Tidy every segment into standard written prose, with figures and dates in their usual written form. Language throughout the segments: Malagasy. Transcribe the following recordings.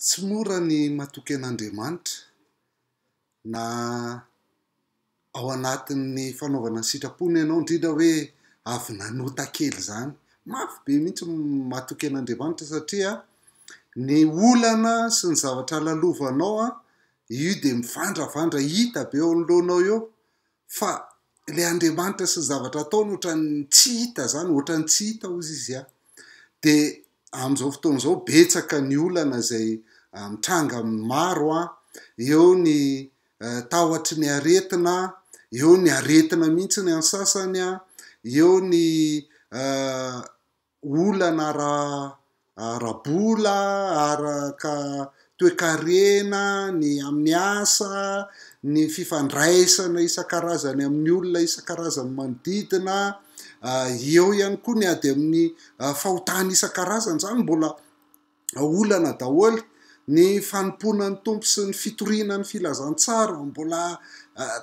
Tsy mora ny matoky an'Andriamanitra na ao anatin'ny fanaovana ny sitrapony ianao, indrindra hoe avy nanota kely izany. Mafy be mihitsy ny matoky an'Andriamanitra satria ny olana sy ny zavatra lalovanao io dia mivandravandra hita be eo anoloanao eo fa ilay Andriamanitra sy ny zavatra ataony ohatran'ny tsy hita zany, ohatran'ny tsy hita hozy izy an. Dia amin'izao fotoana izao betsaka ny olana izay mitranga amin'ny maro an, eo ny tahotry ny aretina, eo ny aretina mihitsy ny an'ny sasany an, eo ny olana ara ara-bola, araka toekarena, ny amin'ny asa, ny fifandraisana isan-karazany amin'ny olona isan-karazany manodidina, eo ihany koa ny ady amin'ny fahotana isan-karazany, izany mbola olana daholo, ny fanompoana ny Tompo sy ny fitoriana ny filazantsara, mbola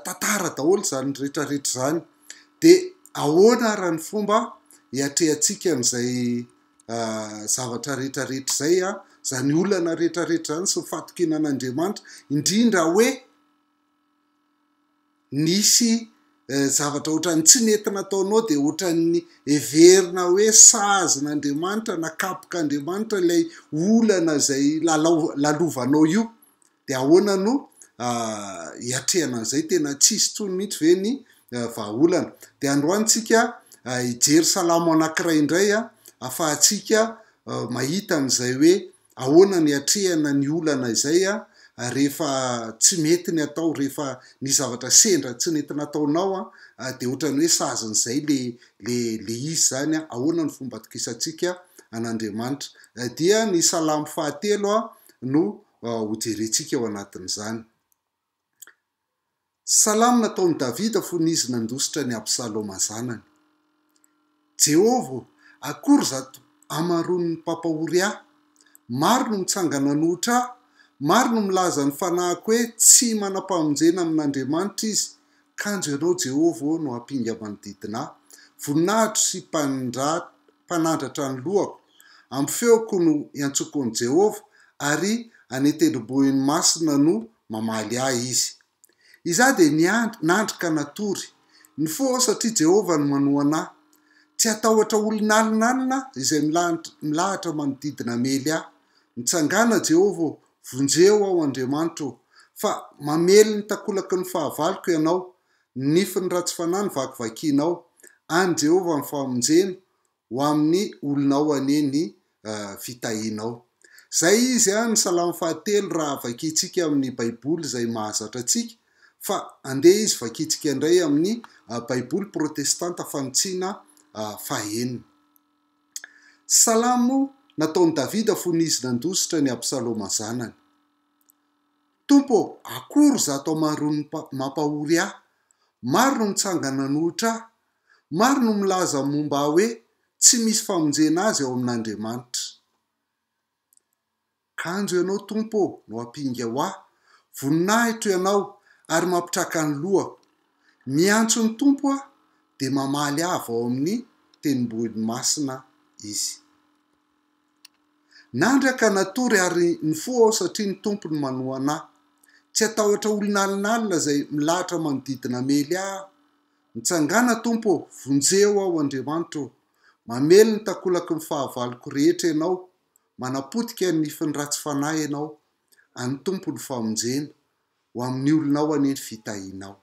tantara daholo izany rehetra rehetra izany. Dia ahoana ara ny fomba hiatrehantsika an'izay zavatra rehetra rehetra izay, izany olana rehetra rehetra izany sy ny fahatokiana an'Andriamanitra, indrindra hoe nisy zavatra ohatran'ny tsy nety nataonao dia ohatran'ny heverina hoe sazin'Andriamanitra na kapok'Andriamanitra ilay olana izay lalao lalovanao io. Dia ahoana no hiatrehana an'izay? Tena tsisy intsony mihitsy ve ny vahaolana? Dia androany tsika hijery salamo anankiray indray ahafahantsika mahita an'izay hoe ahoana ny hiatrehana ny olana izay rehefa tsy mety ny atao, rehefa nisy zavatra sendra tsy nety nataonao dia ohatran'ny hoe sazin'izay le le le izy izany, ahoana ny fomba atokisantsika an'Andriamanitra? Dia ny salamo fahatelo no hojerentsika ao anatin'izany. Salamo nataon'i Davida fony izy nandositra an'i Absaloma zanany. Jehovah ô, akory izato hamaroan'ny mpampahory ahy! Maro no mitsangana hanohitra ahy, maro no milaza ny fanahiko hoe tsy manam-pamonjena amin'Andriamanitra izy, kanjo Ianao, Jehovah ô, no ampinga manodidina ahy, voninahitro sy mpanandratra ny lohako. Amin'ny feoko no iantsoako an'i Jehovah, ary any an-tendrombohiny masina no mamaly ahy izy. Izaho dia niandry, nandry ka natory. Nifoha aho satria Jehovah no manohana ahy. Tsy hatahotra olon'alinalina aho izay milahatra manodidina hamely ahy. Mitsangàna, Jehovah ô, vonjeo aho, Andriamanitro ô! Fa mamely ny takolaky ny fahavaloko Ianao, ny nifin'ny ratsy fanahy no vakivakianao. An'i Jehovah ny famonjena, Ho amin'ny olonao anie ny fitahianao. Izay izy an, ny salamo fahatelo raha vakintsika amin'ny baiboly izay mahazatra antsika, fa andeha izy vakintsika indray amin'ny baiboly protestanta fanitsiana fahenina. Salamo nataon'i Davida fony izy nandositra an'i Absaloma zanany. Tompo ô, akory izato hamaroan'ny mampahory ahy, maro no mitsangana hanohitra ahy, Maro no milaza momba ahy hoe tsy misy famonjena azy ao amin'Andriamanitra. Kanjo Ianao, Tompo ô, no ampinga ho ahy, voninahitro Ianao ary mampitraka ny lohako. Miantso ny Tompo aho, dia mamaly ahy avy ao amin'ny tendrombohiny masina Izy. Nandry aho ka natory ary nifoha aho satria ny Tompo no manohana ahy. Tsy hatahotra olon'alinalina izay milahatra manodidina hamely ahy aho. Mitsangàna, Tompo ô, vonjeo aho, Andriamanitra ô! Mamely ny takolaky ny fahavaloko rehetra Ianao, manapotika ny nifin'ny ratsy fanahy Ianao. An'ny Tompo ny famonjena, ho amin'ny olonao anie ny fitahianao.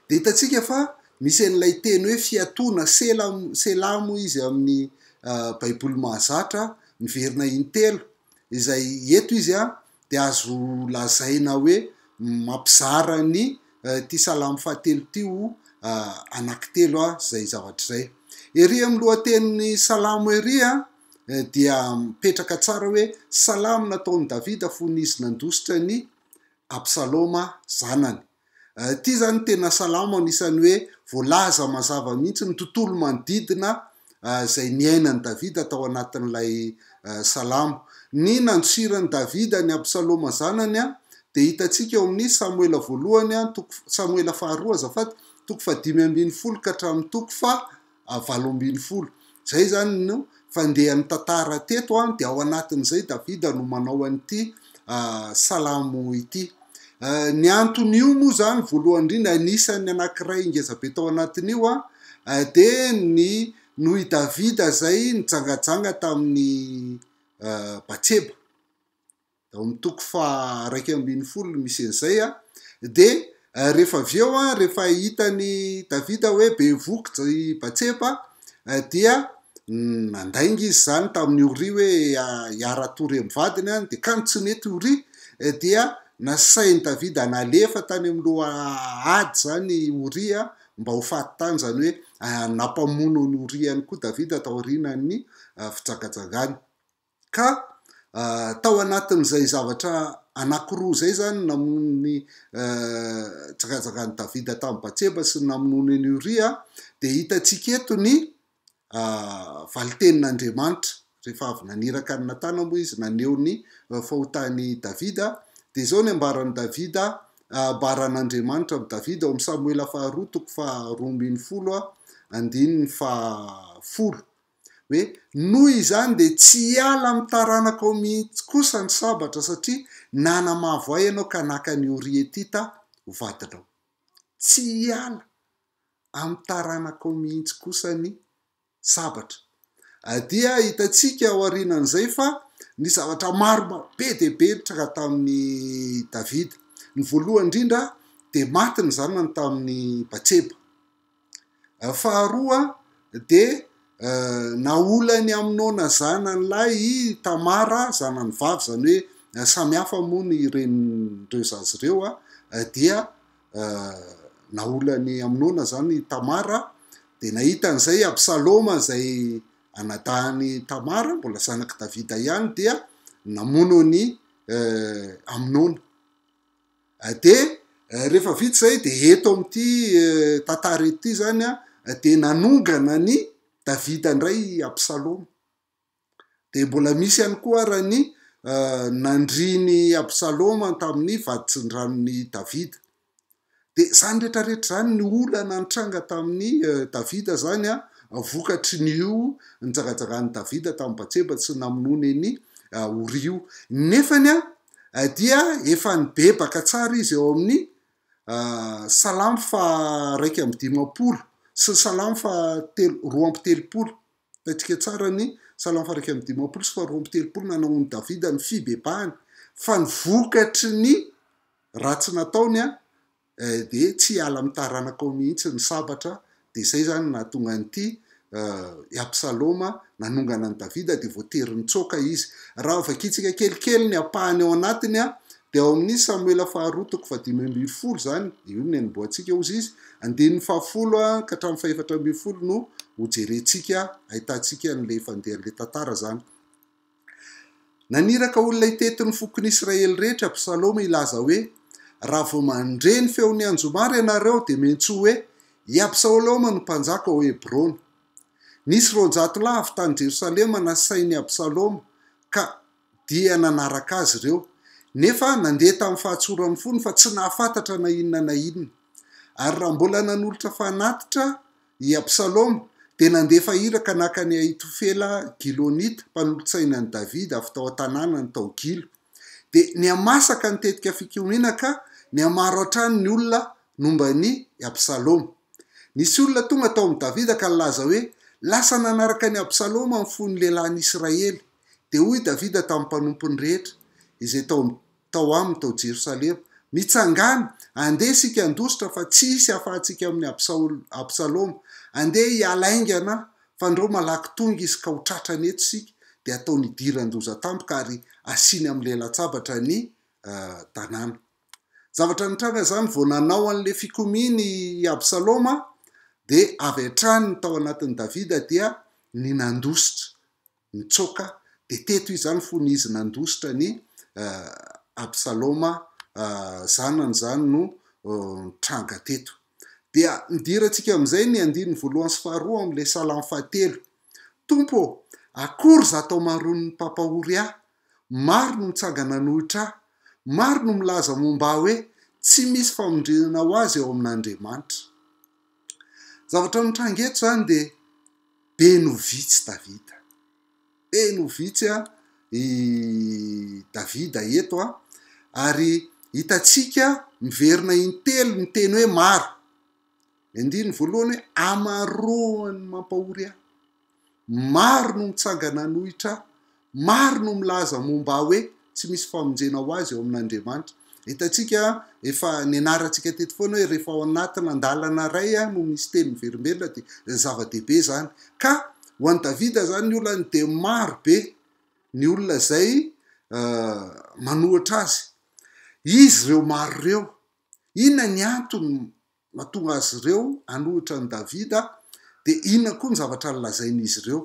Dia hitantsika fa misy an'ilay teny hoe fiatoana, sela, sela moa izy amin'ny Baiboly mahazatra, miverina intelo, izay eto izy an, dia azo lazaina hoe mampizara ny ity salamo fahatelo ity ho anankitelo izay zavatra izay. Ery amin'ny lohatenin'ny salamo ery dia mipetraka tsara hoe salamo nataon'i Davida fony izy nandositra an'i Absaloma zanany. Ity izany tena salamo anisan'ny hoe voalaza mazava mihitsy ny tontolo manodidina izay niainan'i Davida tao anatin'ilay salamo. Ny nandosiran'i Davida an'i Absaloma zanany dia hitantsika ao amin'ny Samoela voalohany, toko, Samoela faharoa azafady, toko fahadimy ambin'ny folo ka hatramin'ny toko faha 18. Izay izany no fandehan'ny tantara teto an, dia ao anatin'izay Davida no manao an'ity salamo ity. Ny anton'io moa izany voalohany indrindra anisan'ny anankiray ngezabe tao anatin'io an, dia ny noho i Davida izay nijangajanga tamin'i Batseba. ao amin'ny toko faha 11 no misy an'izay a, dia rehefa avy eo a, rehefa hitan'i Davida hoe bevohoka i Batseba dia nandainga izy izany tamin'i Oria hoe hiara-tory amin'ny vadiny a, dia kanjo tsy nety Oria dia nasain'i Davida nalefa tany amin'ny loha ady izany i Oria mba ho faty tany, izany hoe nampamono an'i Oria ihany koa Davida taorianan'ny fijangajangany. Ka tao anatin'izay zavatra anankiroa izay izany namonoan'i jagajagan'i Davida tamin'i Batseba sy ny namonoany an'i Oria dia hitantsika eto ny valin-tenin'Andriamanitra. Rehefa avy naniraka an'i Natana moa izy naneho ny fahotan'i Davida dia izao ny ambaran'i Davida, ambaran'Andriamanitra amin'i Davida ao amin'ny Samoela faharoa toko faharoa ambin'ny folo andininy fahafolo. hoe, Noho izany dia tsy hiala amin'ny taranakao mihitsy kosa ny sabatra, satria nanamavo ahy ianao ka naka an'i Oria Hetita ho vadinao. Tsy hiala amin'ny taranakao mihitsy kosa ny sabatra. Dia hitantsika aorianan'izay fa ny zavatra maro be dia be nitranga tamin'i Davida. Ny voalohany indrindra dia maty ny zanany tamin'i Batseba. Faharoa dia naolan'i Amnona zanany lahy i Tamara zanany vavy, izany hoe samy hafa moa ny renin'ireo zaza ireo, dia naolan'i Amnona izany i Tamara, dia nahita an'izay i Absaloma izay anadahin'i Tamara, mbola zanak'i Davida ihany, dia namono an'i Amnona. Dia rehefa vita izay dia eto amin'ity tantara ity izany an, dia nanongana an'i Davida indray i Absaloma. Dia mbola misy ihany koa ara ny nandrian'i Absaloma tamin'ny vaditsindranon'i Davida. Dia izany rehetra rehetra izany ny olana nitranga tamin'i Davida izany an, vokatry ny io nijagajagan'i Davida tamin'i Batseba sy namonoany an'i Oria io. Nefany an, dia efa nibebaka tsara izy eo amin'ny Salamo faha 51 sy ny Salamo faha telo, 32. Hitantsika tsara ny Salamo faha 51 sy faha 32 nanahoan'i Davida ny fibebahany fa ny vokatry ny ratsy nataony dia tsy hiala amin'ny taranakao mihitsy ny sabatra, dia izay izany no nahatonga an'ity i Absaloma nanongana an'i Davida dia voatery nitsoaka izy. Raha vakintsika kelikely ny ampahany ao anatiny dia ao amin'ny Samoela faharoa toko fahadimy ambin'ny folo izany, io no nianombohantsika hozy izy, andininy fahafolo ka hatramin'ny fahefatra ambin'ny folo no hojerentsika ahitantsika an'ilay fandehan'ilay tantara izany. Naniraka olona hitety ny fokon'i Israely rehetra Absaloma hilaza hoe, Raha vao mandre ny feon'ny anjomara ianareo, dia miantsoa hoe, 'I Absaloma no mpanjaka ao Hebrona! Nisy 200 lahy avy tany Jerosalema nasain'i Absaloma, ka dia nanaraka azy ireo, nefa nandeha tamin'ny fahatsoran'ny fony fa tsy nahafantatra na inona na inona. Ary raha mbola nanolotra fanatitra I Absaloma dia nandefa iraka naka an'i Ahitofela Gilonita, mpanolotsaina an'i Davida, avy tao an-tanànany tao Gilo. Dia nihamasaka ny tetika fikomiana ka nihamaro hatrany ny olona nomba an'i Absaloma. Nisy olona tonga tao amin'i Davida ka nilaza hoe, Lasa nanaraka an'i Absaloma ny fon'ny lehilahin'Israely. Dia hoy Davida tamin'ny mpanompony rehetra, izay tao amin'i. tao aminy tao Jerosalema, Mitsangàna, andeha isika handositra fa tsy hisy hahafahantsika amin'i Absaloma. Andeha hiala haingana, fandrao malaky tonga izy ka ho tratrany eto isika, dia hataony hidiran-doza tampoka ary hasiany amin'ny lelan-tsabatra ny tanàna. Zavatra nitranga izany vao nanao an'ilay fikomiana i Absaloma, dia avy hatrany ny tao anatin'i Davida dia ny nandositra. nitsoaka, dia teto izy izany fony izy nandositra an'i Absaloma zanany izany no nitranga teto. Dia nidirantsika amin'izay ny andininy voalohany sy faharoa amin'ilay salamo fahatelo. Tompo ô, akory izato hamaroan'ny mpampahory ahy, maro no mitsangana hanohitra ahy, maro no milaza momba ahy hoe, Tsy misy famondrena ho azy ao amin'Andriamanitra. Zavatra mitranga eto izany dia. Be no vitsy Davida. Be no vitsy i Davida eto an, ary hitantsika miverina intelo ny teny hoe maro. Ny andininy voalohany hoe hamaroan'ny mampahory ahy. Maro no mitsangana hanohitra ahy, maro no milaza momba ahy hoe tsy misy famonjena ho azy ao amin'Andriamanitra. Hitantsika, efa nianarantsika teto foana hoe rehefa ao anatina andalana iray no misy teny miverimberina dia zava-dehibe izany. Ka ho an'i Davida izany ny olany dia maro be ny olona izay manohitra azy. Izy ireo maro ireo. Inona ny antony mahatonga azy ireo hanohitra an'i Davida, dia inona koa ny zavatra nolazain'izy ireo?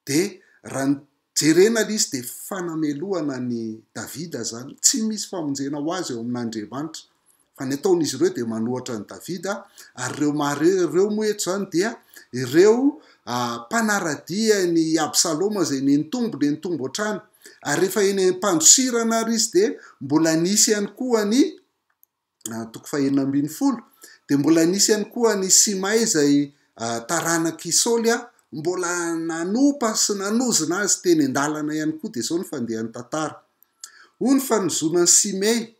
Dia raha ny jerena ilay izy dia fanamelohana an'i Davida izany, tsy misy famonjena ho azy eo amin'Andriamanitra. Fa ny ataon'izy ireo dia manohatra an'i Davida, ary ireo maro ireo moa eto izany dia ireo mpanara-dia an'i Absaloma izay nenitombo nenitombo hatrany. Ary rehefa eny am-pandosirana ary izy dia mbola nisy ihany koa ny toko fahenina ambin'ny folo, dia mbola nisy ihany koa an'i Simay izay taranak'i Saoly mbola nanompa sy nanozona azy teny an-dalana ihany koa, dia izao no fandehan'ny tantara. Hoy ny fanozonan'i Simey,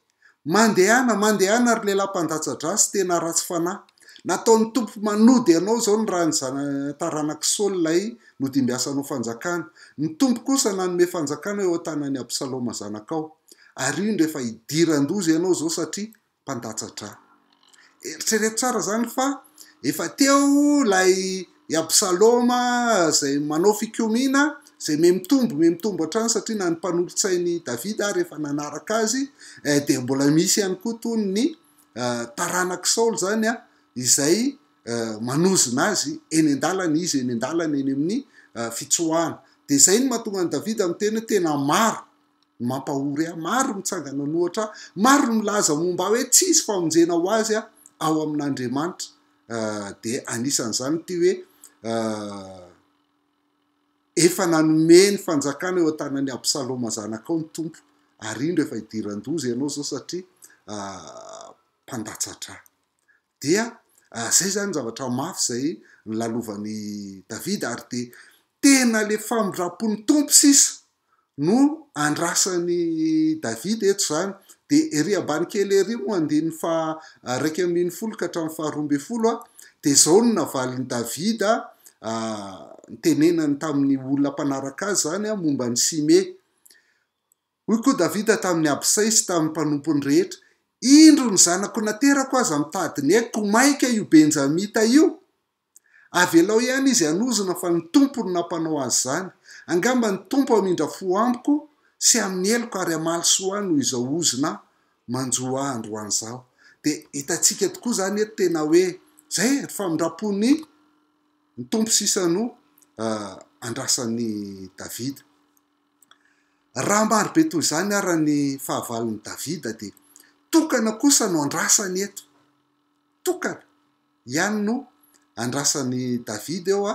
Mandehana, mandehana ry lehilahy mpandatsa-drà sy tena ratsy fanahy. Nataon'ny Tompo manody anao izao ny ran'ny taranak'i Saoly ilay nodimbiasanao fanjakana. Ny Tompo kosa nanome fanjakana eo an-tanan'i Absaloma zanakao. Ary io indro efa hidiran-doza ianao izao satria mpandatsa-drà. Eritrereto tsara izany fa efa teo ilay i Absaloma izay manao fikomiana izay mihamitombo mihamitombo hatrany satria na ny mpanolotsain'i Davida ary efa nanaraka azy dia mbola misy ihany koa toy ny taranak'i Saoly izany izay manozona azy eny an-dalana izy eny an-dalana eny amin'ny fitsoahana. Dia izay no mahatonga an'i Davida miteny hoe tena maro ny mampahory ahy, maro mitsangana an'ohatra ahy, maro ny milaza momba ahy hoe tsy hisy famonjena ho azy ao amin'Andriamanitra. Dia anisan'izany ity hoe efa nanome ny fanjakana eo an-tanan'i Absaloma zanakao ny Tompo, ary indro efa hidiran-doza ianao izao satria mpandatsa-drà. Dia zay zany zavatra mafy zay nolalovan'i Davida ary dia tena le famindram-pon'ny Tompo sisa no andrasan'i Davida eto izany. Dia ery ambany kely ery moa andininy faha 11 ka hatramin'ny faha 12 dia izao no navalin'i Davida nitenenany tamin'ny olona mpanaraka azy izany momba an'i Simey. Hoy koa Davida tamin'i Abisay sy tamin'ny mpanompony rehetra, Indro ny zanako naterako aza mitady ny aiko, mainka io Benjamita io! Avelao ihany izy hanozona fa ny Tompo no nampanao azy izany. Angamba ny Tompo hamindra fo amiko sy amin'ny heloko ary hamaly soa ahy noho izao ozona manjo ahy androany izao. Dia hitantsika tokoa izany eto tena hoe izay e, ny famindram-pon'ny ny Tompo sisa no andrasan'i Davida. Raha maro be toy izany ara ny fahavalon'i Davida dia tokana kosa no andrasany eto. Tokana. ihany no andrasan'i Davida eo a,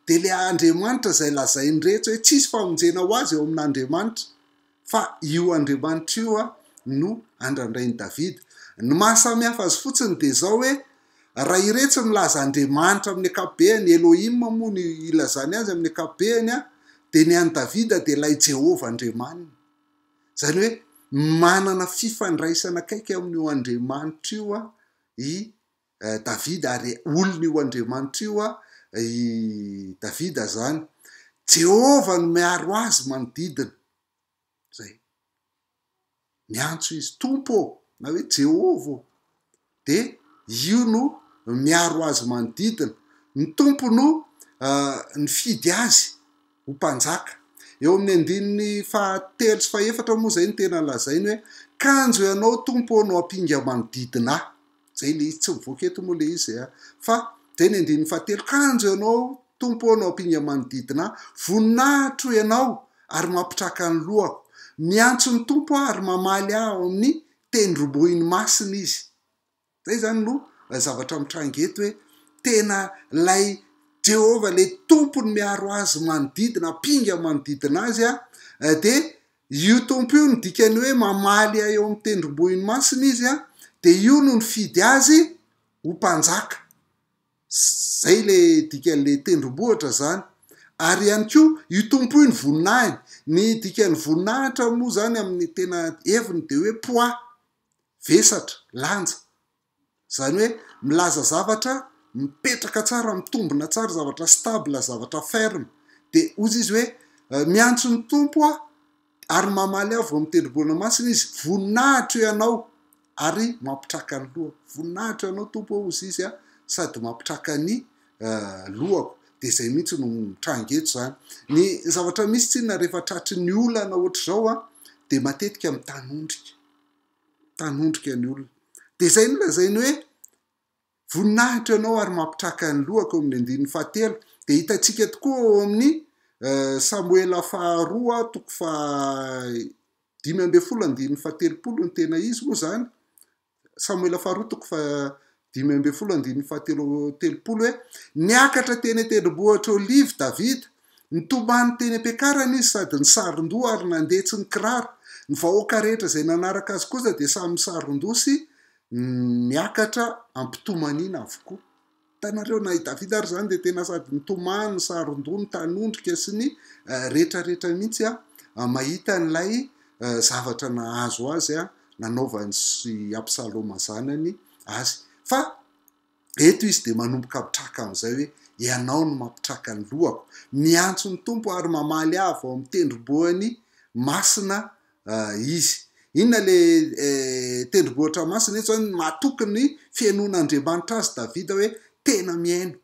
dia ilay Andriamanitra izay lazainy rehetra hoe tsisy famonjena ho azy eo amin'Andriamanitra, fa io Andriamanitra io a no andrandrain'i Davida. Ny maha samy hafa azy fotsiny dia izao hoe, raha iretsy milaza Andriamanitra amin'ny ankapobeany, Elohim moa no ilazany azy amin'ny ankapobeany a, dia ny an'i Davida dia ilay Jehovah Andriamaniny. Izany hoe manana fifandraisana akaiky amin'io Andriamanitra io a i Davida ary olon'io Andriamanitra io i Davida zany. Jehovah no miaro azy manodidina. Zay. Miantso izy, Tompo ô, na hoe Jehovah ô. Dia io no miaro azy manodidina. Ny Tompo no nifidy azy ho mpanjaka. Eo amin'ny andininy fahatelo sy fahefatra moa izay no tena lazainy hoe, Kanjo Ianao, Tompo ô, no ampinga manodidina ahy. Zay le izy, tsy mivoaka eto moa le izy a! Fa zay ny andininy fahatelo, kanjo ianao Tompo ô no ampinga manodidina ahy, voninahitro ianao ary mampitraka ny lohako. Miantso ny Tompo aho ary mamaly ahy ao amin'ny tendrombohiny masina Izy. Zay zany no zavatra mitranga eto hoe tena lay Jehovah le Tompo no miaro azy manodidina, ampinga manodidina azy a, dia Io Tompo io no dikany hoe mamaly ahy eo amin'ny tendrombohiny masina Izy, dia io no nifidy azy ho mpanjaka. Zay le dikan'le tendrombohitra zany. Ary ihany koa io Tompo io ny voninahiny. Ny dikan'ny voninahitra moa zany amin'ny tena heviny dia hoe poids, vesatra, lanja. Izany hoe milaza zavatra mipetraka tsara, mitombina tsara, zavatra stable, zavatra ferme. Dia hozy izy hoe miantso ny Tompo aho ary mamaly ahy vao amin'ny tendrombohitra masina izy, voninahitro ianao ary mampitraka ny lohako. Voninahitro ianao Tompo ô hozy izy sady mampitraka ny lohako. Dia izay mihitsy no mitranga eto izany. Ny zavatra misy tsinona rehefa tratry ny olana ohatr'izao dia matetika mitanondrika. Mitanondrika ny olona. Dia izay no lazainy hoe voninahitra ianao ary mampitraka ny lohako eo amin'ny andininy fahatelo. Dia hitantsika tokoa ao amin'ny Samoela faharoa toko faha 15 andininy fahatelopolo ny tena izy moa izany. Samoela faharoa toko faha 15 andininy fahatelo telopolo hoe niakatra teny an-tendrombohitra Olive Davida, nitomany teny am-piakarana izy sady nisaron-doha ary nandeha tsy nikiraro. Ny vahoaka rehetra izay nanaraka azy kosa dia samy nisaron-doha sy niakatra am-pitomaniana avokoa. Hitanareo, na i Davida ary izany dia tena sady nitomany, nisaron-doha, nitanondrika sy ny rehetrarehetra mihitsy mahita an'ilay zavatra nahazo azy nanaovan'i Absaloma zanany azy. Fa eto izy dia manomboka mitraka amin'izay hoe, Ianao no mampitraka ny lohako. Miantso ny Tompo ary mamaly ahy avy ao amin'ny tendrombohiny masina izy. Inona le tendrombohitra masina eto zany? Matoky ny fihainoan'Andriamanitra azy Davida hoe tena mihaino.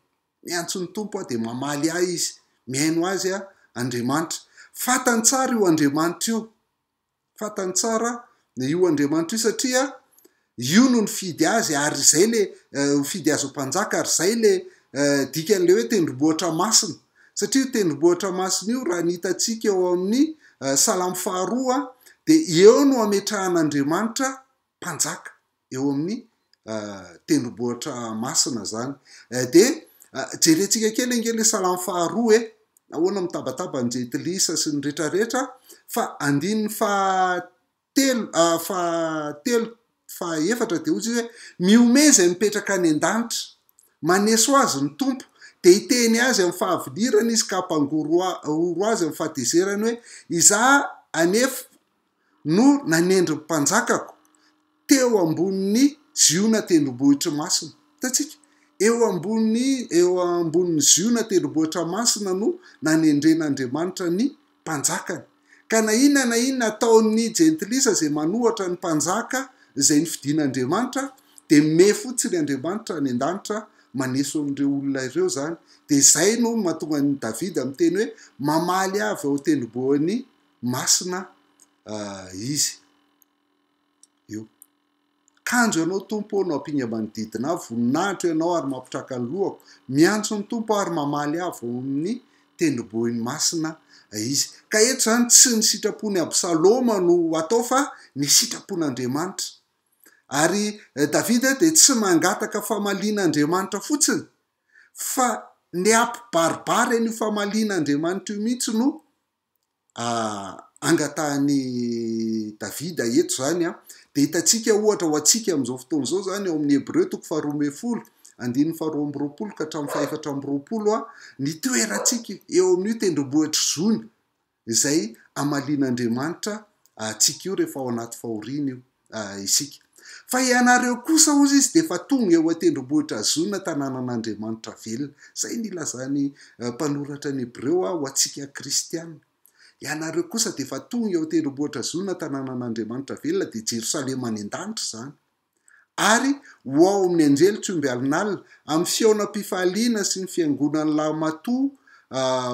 Miantso ny Tompo aho dia mamaly ahy izy. Mihaino azy Andriamanitra. Fantany tsara io Andriamanitra io. Fantany tsara io Andriamanitra io satria io no nifidy azy ary izay le nifidy azy ho mpanjaka ary izay le dikan'le hoe tendrombohitra masina. Satria io tendrombohitra masina io raha ny hitantsika eo amin'ny Salamo faharoa dia eo no ametrahan'Andriamanitra mpanjaka eo amin'ny tendrombohitra masina izany. Dia jerentsika kely ange ilay Salamo faharoa e! Nahoana mitabataba ny jentilisa sy ny retraretra fa andininy fahatelo fahatelo fahaefatra dia hoy izy hoe mihomehy izay mipetraka any an-danitra, maneso azy ny Tompo, dia hiteny azy amin'ny fahavinirana izy ka hampangorohoro azy amin'ny fahatezerany hoe, Izaho anefa no nanendry ny mpanjakako teo ambonin'ny Ziona tendrombohitry masina. Hitantsika? Eo ambony eo ambonin'ny Ziona tendrombohitra masina no nanendren'Andriamanitra ny mpanjakany. Ka na inona na inona ataon'ny jentilisa izay manohatra ny mpanjaka izay nofidin'Andriamanitra, dia mimehy fotsiny Andriamanitra any an-danitra maneso an'ireo olona ireo izany. Dia izay no mahatonga an'i Davida miteny hoe, Mamaly ahy avy ao an-tendrombohiny masina izy. Io. Kanjo Ianao, Tompo ô, no ampinga manodidina ahy, voninahitro Ianao ary mampitraka ny lohako. Miantso ny Tompo aho ary mamaly ahy avy ao amin'ny tendrombohiny masina Izy. Ka eto izany tsy ny sitrapon'i Absaloma no atao fa ny sitrapon'Andriamanitra. Ary Davida dia tsy mangataka famalian'Andriamanitra fotsiny fa ny hampibaribary an'io famalian'Andriamanitra io mihitsy no angatahan'i Davida eto izany an, dia hitantsika ohatra ho antsika amin'izao fotoana izao izany ao amin'ny Hebreo toko faharoa ambin'ny folo, andininy faharoa amby roapolo ka hatramin'ny fahefatra amby roapolo an, ny toerantsika eo amin'io tendrombohitr'i Ziona izay hamalian'Andriamanitra antsika io rehefa ao anaty fahoriana io. isika. Fa ianareo kosa, hozy izy, dia efa tonga eo an-tendrombohitra Ziona, tanànan'Andriamanitra velona. Izay no ilazan'ny mpanoratra ny Hebreo ho antsika kristiana. Ianareo kosa dia efa tonga eo an-tendrombohitra Ziona, tanànan'Andriamanitra velona, dia Jerosalema any an-danitra izany. Ary ho ao amin'ny anjely tsy omby alinalina, amin'ny fihaonam-pifaliana sy ny fiangonan'ny lahimatoa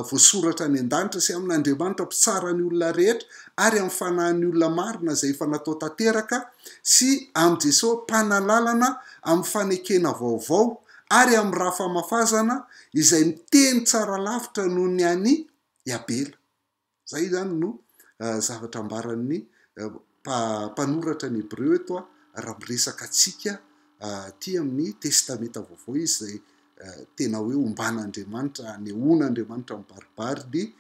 voasoratra any an-danitra sy amin'Andriamanitra mpitsara ny olona rehetra ary amin'ny fanahin'ny olona marina izay efa natao tanteraka sy amin'i Jesosy mpanalalana amin'ny fanekena vaovao ary amin'ny ra famafazana izay miteny tsara lavitra noho ny an'i Abela. Izay izany no zavatra ambaran'ny mpanoratra ny Hebreo eto raha miresaka antsika aty amin'ny Testamenta Vaovao izy izay tena hoe omban'Andriamanitra, anehoan'Andriamanitra mibaribary ny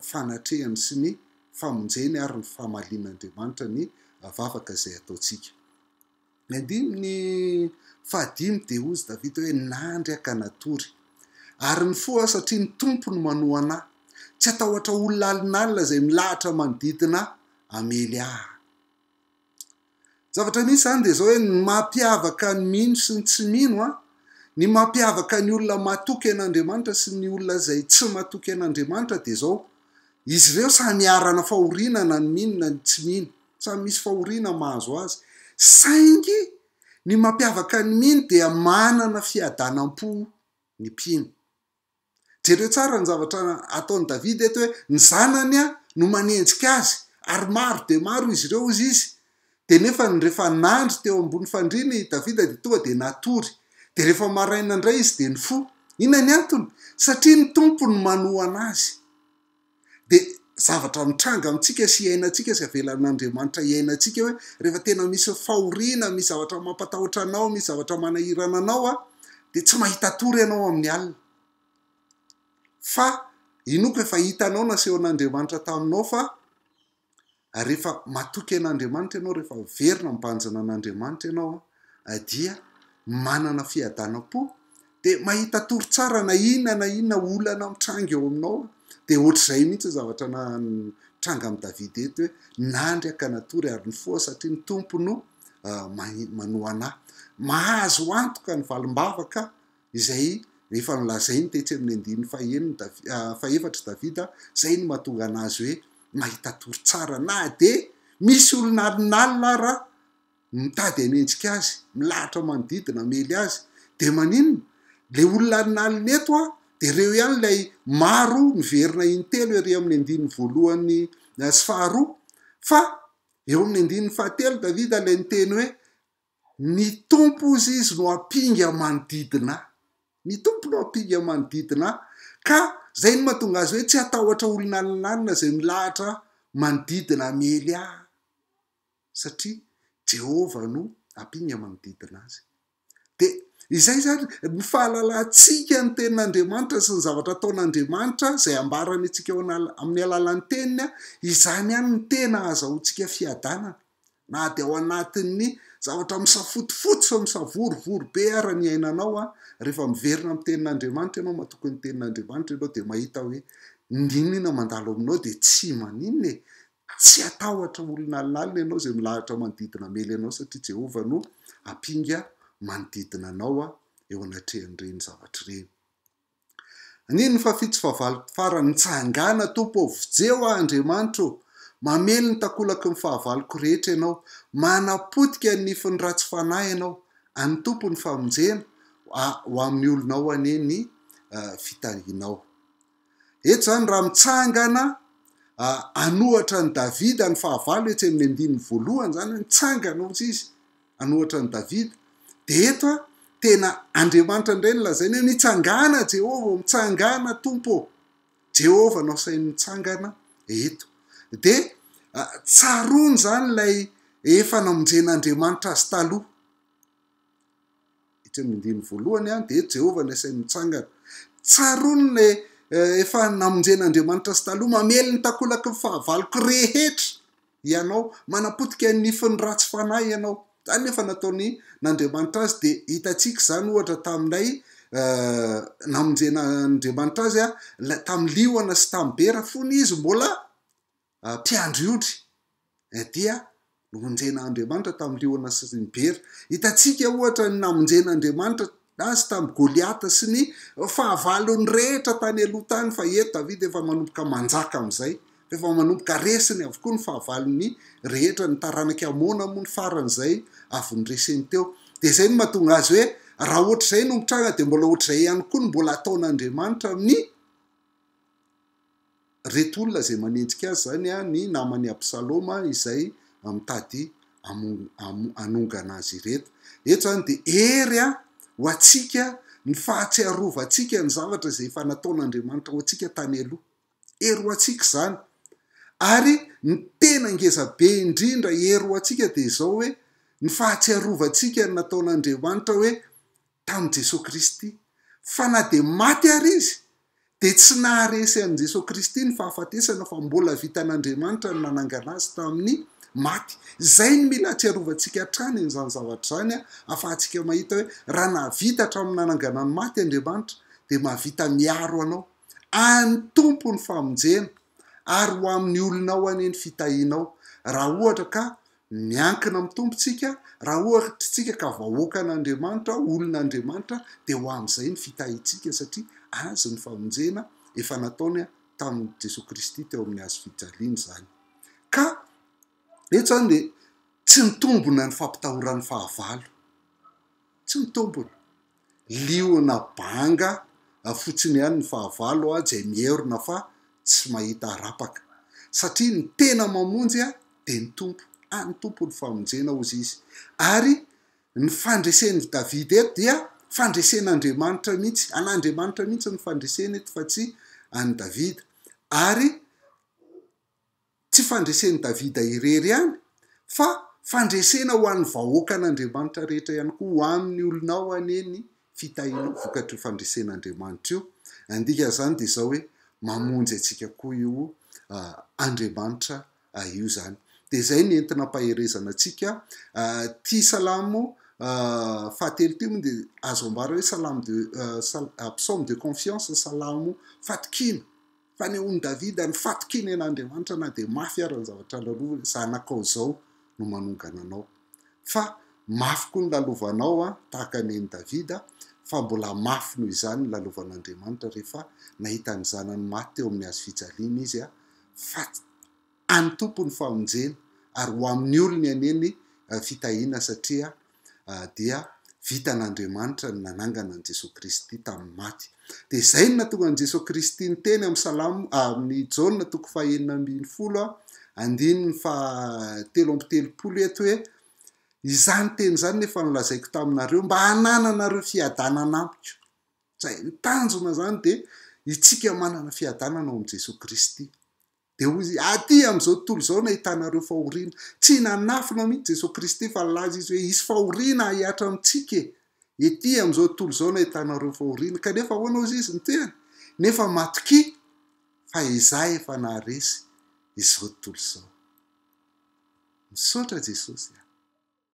fanatrehany sy ny famonjeny ary ny famalian'Andriamanitra ny vavaka izay ataontsika. Ny andininy fahadimy dia hozy Davida hoe, Nandry aho ka natory, ary nifoha aho satria ny Tompo no manohana ahy. Tsy hatahotra olona alinalina izay milahatra manodidina ahy hamely ahy. Zavatra misy izany dia izao hoe ny mampiavaka ny mino sy ny tsy mino an, ny mampiavaka ny olona matoky an'Andriamanitra sy ny olona izay tsy matoky an'Andriamanitra dia izao, izy ireo samy iharana fahoriana na ny mino na ny tsy mino, samy misy fahoriana mahazo azy, saingy ny mampiavaka ny mino dia manana fiadanam-po ny mpino. Jereo tsara ny zavatra ataon'i Davida eto hoe ny zanany no manenjika azy ary maro dia maro izy ireo hozy izy. Dia nefa rehefa nandry teo ambony fandriana i Davida dia tonga dia natory. Dia rehefa maraina indray izy dia nifoha. Inona ny antony? Satria ny Tompo no manohana azy. Dia zavatra mitranga amintsika sy iainantsika sy avelan'Andriamanitra hiainantsika hoe rehefa tena misy fahoriana, misy zavatra mampatahotra anao, misy zavatra manahirana anao dia tsy mahita tory ianao amin'ny alina. Fa inoako efa hitanao nasehon'Andriamanitra taminao fa Rehefa matoky an'Andriamanitra ianao, rehefa miverina mibanjina an'Andriamanitra ianao dia manana fiadanam-po, dia mahita tory tsara na inona na inona olana mitranga eo aminao. Dia ohatr'izay mihitsy ny zavatra nitranga amin'i Davida eto hoe nandry aho ka natory ary nifoha satria ny Tompo no manohana ahy. Mahazo antoka ny valim-bavaka izay efa nolazainy tetsy amin'ny andininy fahenina Davi- fahefatra Davida, izay no mahatonga an'azy hoe mahita tory tsara na dia misy olona alinalina ara mitady hanenjika azy, milahatra manodidina hamely azy, dia maninona? Ilay olona alinalina eto an, dia ireo ihany ilay maro miverina intelo ery amin'ny andininy voalohany sy faharoa, fa eo amin'ny andininy fahatelo Davida ilay niteny hoe Ny Tompo hozy izy no ampinga manodidina ahy. Ny Tompo no ampinga manodidina ahy. Ka izay no mahatonga azy hoe tsy hatahotra olona alinalina izay milahatra manodidina hamely ahy, satria Jehovah no ampinga manodidina azy. Dia izay izany, ny fahalalantsika ny Tenin'Andriamanitra sy ny zavatra ataon'Andriamanitra izay ambarany antsika ao amin'ny alalan'ny Teniny, izany ihany no tena ahazahoantsika fiadanana. Na dia ao anatin'ny zavatra misafotofoto sy misavorovoro be ara ny iainanao an, rehefa miverina amin'ny tenin'Andriamanitra ianao, matoky ny tenin'Andriamanitra ianao dia mahita hoe n'inon'inona mandalo aminao dia tsy maninona e! Tsy hatahotra olona alinalina ianao izay milahatra manodidina hamely anao satria Jehovah no ampinga manodidina anao eo anatrehan'ireny zavatra ireny. Andininy fahafito sy fahavalo farany, Mitsangàna, Tompo ô, vonjeo aho, Andriamanitro ô! Mamely ny takolaky ny fahavaloko rehetra Ianao, manapotika ny nifin'ny ratsy fanahy Ianao. An'ny Tompo ny famonjena, ho amin'ny olonao anie ny fitahianao. Eto izany raha mitsangana hanohatra an'i Davida ny fahavalo etsy amin'ny andininy voalohany izany hoe nitsangana hozy izy hanohatra an'i Davida. Dia eto a, tena Andriamanitra indray no lazainy hoe mitsangàna Jehovah ô, mitsangàna Tompo ô. Jehovah no asainy mitsangana eto. Dia tsaroany izany ilay efa namonjen'Andriamanitra azy taloha. Etsy amin'ny andininy voalohany an, dia eto Jehovah no asainy mitsangana. Tsaroany ilay efa namonjen'Andriamanitra azy taloha, mamely ny takolaky ny fahavaloko rehetra ianao, manapotika ny nifin'ny ratsy fanahy ianao. Izany efa nataony n'Andriamanitra azy, dia hitantsika izany ohatra tamin'ilay namonjen'Andriamanitra azy tamin'ny liona sy tamin'ny bera fony izy mbola mpiandry ondry dia nomonjen'Andriamanitra tamin'ny liona sy ny bera. Hitantsika ohatra ny namonjen'Andriamanitra azy tamin'i Goliata sy ny fahavalony rehetra tany aloha tany fa eto Davida efa manomboka manjaka amin'izay, efa manomboka resiny avokoa ny fahavalony rehetra, ny taranak'i Amona moa ny farany izay avy noreseny teo. Dia izay no mahatonga azy hoe raha ohatr'izay no mitranga dia mbola ohatr'izay ihany koa no mbola ataon'Andriamanitra amin'ny Reto olona izay manenjika azy izany ny naman'i Absaloma izay mitady hanongana azy ireto. Eto izany dia hery ho antsika ny fahatsiarovantsika ny zavatra izay efa nataon'Andriamanitra ho antsika tany aloha. Hery ho antsika izany. Ary ny tena ngeza be indrindra hery ho antsika dia izao hoe ny fahatsiarovantsika ny nataon'Andriamanitra hoe tamin'i Jesoa Kristy. Fa na dia maty ary izy dia tsy naharesy an'i Jesoa Kristy ny fahafatesana fa mbola vitan'Andriamanitra ny nanangana azy tamin'ny maty. Izay no mila ahatsiarovantsika hatrany an'izany zavatra izany, ahafahantsika mahita hoe raha nahavita hatramin'ny nanangana ny maty Andriamanitra dia mahavita miaro anao. An'ny Tompo ny famonjena ary ho amin'ny olonao anie ny fitahianao. Raha ohatra ka miankina amin'ny Tompo tsika, raha ohatra tsika ka vahoakan'Andriamanitra, olon'Andriamanitra dia ho amin'izay ny fitahiantsika satria Azy ny famonjena efa nataony tamin'i Jesoa Kristy teo amin'ny hazo fijaliana izany. Ka eto izany dia tsy mitombona ny fampitahoran'ny fahavalo. Tsy mitombona. Liona banga fotsiny ihany ny fahavalo izay mierona fa tsy mahita harapaka. Satria ny tena mamonjy dia ny Tompo. An'ny Tompo ny famonjena hozy izy. Ary ny fandresen'i Davida eto dia fandresen'Andriamanitra mihitsy. An'Andriamanitra mihitsy ny fandresena eto fa tsy an'i Davida. Ary Tsy fandresen'i Davida irery ihany, fa fandresena ho an'ny vahoakan'Andriamanitra rehetra ihany koa, ho amin'ny olonao anie ny fitahianao vokatr'io fandresen'Andriamanitra io. Ny dikan'izany dia izao hoe, mamonjy antsika koa io Andriamanitra io izany. Dia izay no entina ampaherezana antsika. Ity salamo fahatelo ity moa dia azo ambara hoe salamo de psaume de confiance, salamo fatokiana. Fanehoan'i Davida ny fatokiany an'Andriamanitra na dia mafy ara ny zavatra lalovany, zanakao izao no manongana anao. Fa mafy koa ny lalovanao an, tahaka ny an'i Davida, fa mbola mafy noho izany ny lalovan'Andriamanitra rehefa nahita ny zanany maty teo amin'ny hazo fijaliana izy an, fa an'ny Tompo ny famonjena ary ho amin'ny olony anie ny fitahiana satria dia vitan'Andriamanitra ny nanangana an'i Jesoa Kristy tamin'ny maty. Dia izay no nahatonga an'i Jesoa Kristy niteny amin'ny Salamo, amin'ny Jaona toko fahenina ambinifolo andininy fahatelo amby telopolo eto hoe, Izany teny izany no efa nolazaiko taminareo mba hanananareo fiadanana amiko. Izay, ny tanjona izany dia itsika manana fiadanana ao amin'i Jesoa Kristy. Dia hoy izy, Aty amin'izao tontolo izao no ahitanareo fahoriana. Tsy nanafina mihitsy Jesoa Kristy fa nilaza Izy hoe hisy fahoriana hihatra amintsika e! Ety amin'izao tontolo izao no ahitanareo fahoriana. Kanefa ahoana hozy Izy niteny? Nefa matokia fa Izaho efa naharesy izao tontolo izao. Misaotra Jesosy a!